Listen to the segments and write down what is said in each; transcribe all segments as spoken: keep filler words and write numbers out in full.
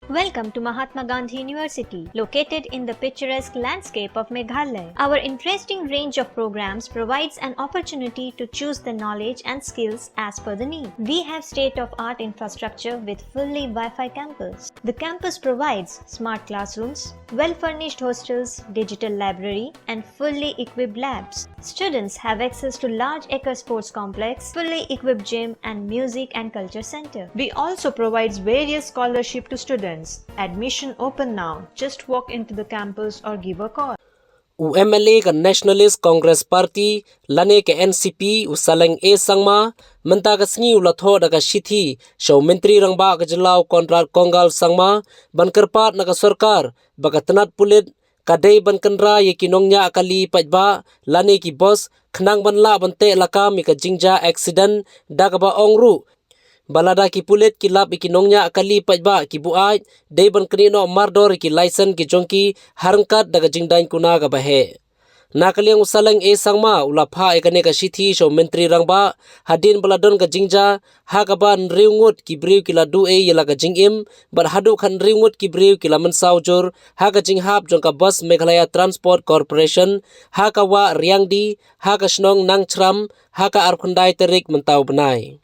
Welcome to Mahatma Gandhi University, located in the picturesque landscape of Meghalaya. Our interesting range of programs provides an opportunity to choose the knowledge and skills as per the need. We have state-of-art infrastructure with fully Wi-Fi campus. The campus provides smart classrooms, well-furnished hostels, digital library, and fully equipped labs. Students have access to large acre sports complex, fully equipped gym, and music and culture center. We also provides various scholarship to students. Admission open now. Just walk into the campus or give a call. U M L A ka Nationalist Congress Party lane ka N C P, u Saleng A Sangma, mynta ka sngi u la thoh da ka shithi sha u Myntri Rangbah ka jylla u Conrad Kongkal Sangma ban kyrpad na ka sorkar ba ka tnat pulit ka dei ban kynra ïa ki nongñiah kali paidbah lane ki bus khnang ban lah ban teh lakam ïa ka jingjia accident, da kaba ong ruh ba lada ki pulit ki lap ïa ki nongñiah kali paidbah ki buaid, dei ban knieh noh mardor ïa ki license ki jong ki ha ryngkat da ka jingdaiñ kuna kaba heh. Na ka liang u Saleng A Sangma u la phah ïa kane ka shithi sha u Myntri Rangbah hadien ba la don ka jingjia ha kaba hynriew ngut ki briew ki la duh ei ïa la ka jingim bad haduh khathynriew ngut ki briew ki la mynsaw jur ha ka jinghap jong ka bus Meghalaya Transport Corporation ha ka wah Riangdi, ha ka shnong Nangchram, ha ka arphew khyndai tarik mynta u bnai.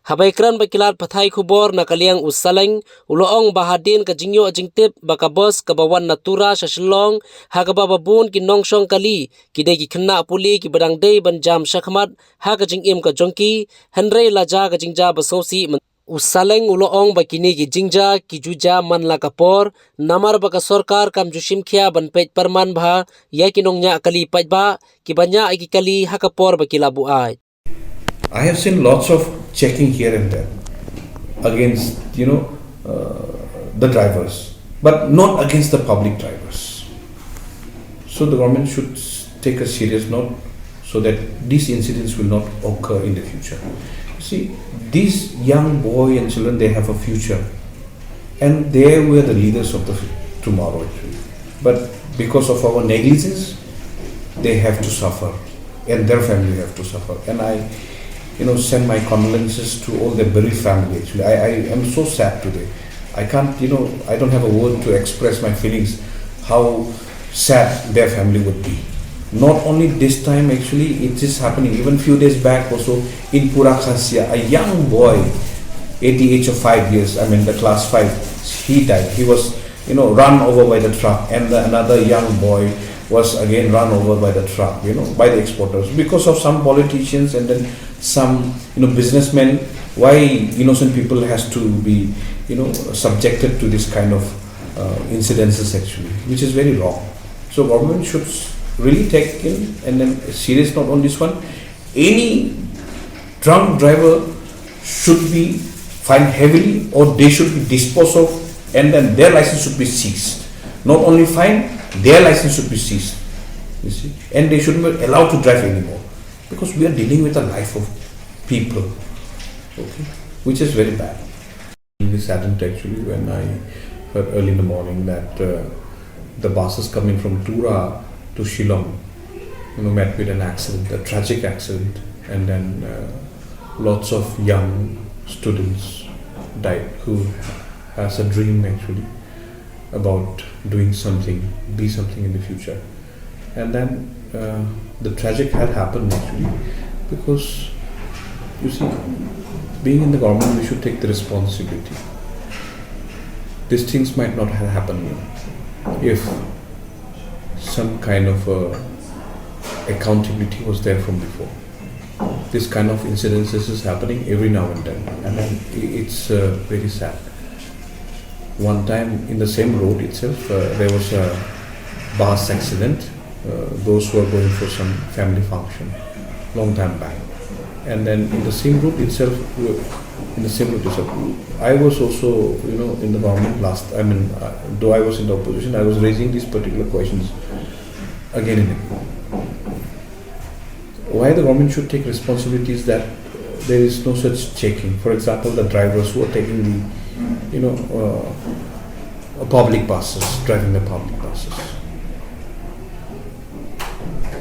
Haba ïakren bad ki lad pathai khubor na ka liang u Saleng u la ong ba hadien ka jingïoh jingtip ba ka bus kaba wan na Tura sha Shillong ha kaba ba bun ki nongshong kali ki dei ki khynnah pule kiba dang dei ban jam shakhmat ha ka jingim ka jong ki, hynrei la jia ka jingjia ba sngewsih. U Saleng u la ong ba kine ki jingjia ki ju jia man la ka por namar ba ka sorkar kam ju shim khia ban peit pyrman bha ïa ki nongñiah kali paidbah kiba ñiah ïa ki kali ha ka por ba ki la buaid. I have seen lots of checking here and there against, you know, uh, the drivers, but not against the public drivers. So the government should take a serious note so that these incidents will not occur in the future. See, these young boy and children, they have a future, and they were the leaders of the f-, tomorrow, actually. But because of our negligence, they have to suffer, and their family have to suffer. And I, you know, send my condolences to all the bereaved family, actually. I, I am so sad today. I can't, you know, I don't have a word to express my feelings, how sad their family would be. Not only this time, actually, it is happening. Even few days back also in Pura Khasia, a young boy, at the age of five years, I mean, the class five, he died. He was, you know, run over by the truck, and the, another young boy was again run over by the truck, you know, by the exporters, because of some politicians and then some, you know, businessmen. Why innocent people has to be, you know, subjected to this kind of, uh, incidences, actually, which is very wrong. So government should really take in and then serious note on this one. Any drunk driver should be fined heavily, or they should be disposed of, and then their license should be seized. Not only fined, their license should be seized. You see, and they shouldn't be allowed to drive anymore, because we are dealing with the life of people, okay, which is very bad. Extremely saddened, actually, when I heard early in the morning that, uh, the buses coming from Tura to Shillong, you know, met with an accident, a tragic accident, and then, uh, lots of young students died who has a dream, actually, about doing something, be something in the future. And then, uh, the tragic had happened, actually, because, you see, being in the government, we should take the responsibility. These things might not have happened if some kind of, uh, accountability was there from before. This kind of incidences is happening every now and then, and then i-, it's, uh, very sad. One time in the same road itself, uh, there was a bus accident. Uh, those who were going for some family function, long time back. And then in the same road itself, uh, in the same road itself, I was also, you know, in the government last, I mean, uh, though I was in the opposition, I was raising these particular questions again and again. Why the government should take responsibilities that there is no such checking? For example, the drivers who are taking the, you know, uh, public buses, driving the public buses.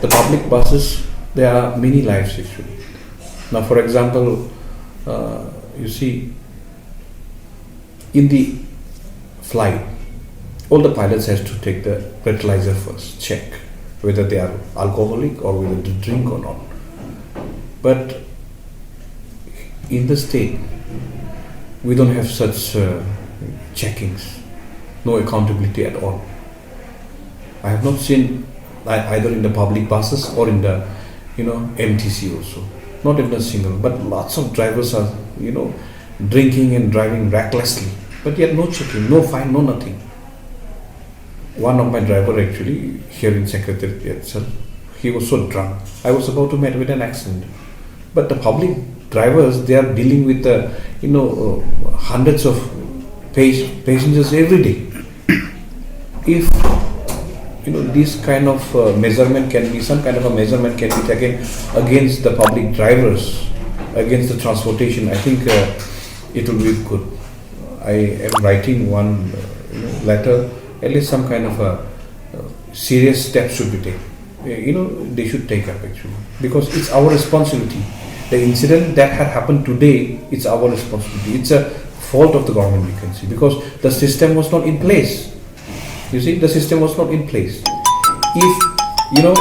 The public buses, there are many lives, actually. Now, for example, uh, you see, in the flight, all the pilots has to take the breathalyzer first, check whether they are alcoholic or whether they drink or not. But in the state, we don't have such uh, checkings, no accountability at all. I have not seen ei- either in the public buses or in the, you know, M T C also. Not even a single. But lots of drivers are, you know, drinking and driving recklessly. But yet no checking, no fine, no nothing. One of my driver actually here in Secretariat itself, he was so drunk. I was about to meet with an accident. But the public drivers, they are dealing with the, you know, uh, hundreds of pas- passengers every day. If you know this kind of uh, measurement can be some kind of a measurement can be taken against the public drivers, against the transportation, I think uh, it will be good. I am writing one uh, you know, letter. At least some kind of a uh, serious steps should be taken. Uh, You know, they should take up actually because it's our responsibility. The incident that had happened today, it's our responsibility. It's a fault of the government, you can see, because the system was not in place. You see, the system was not in place. If you know,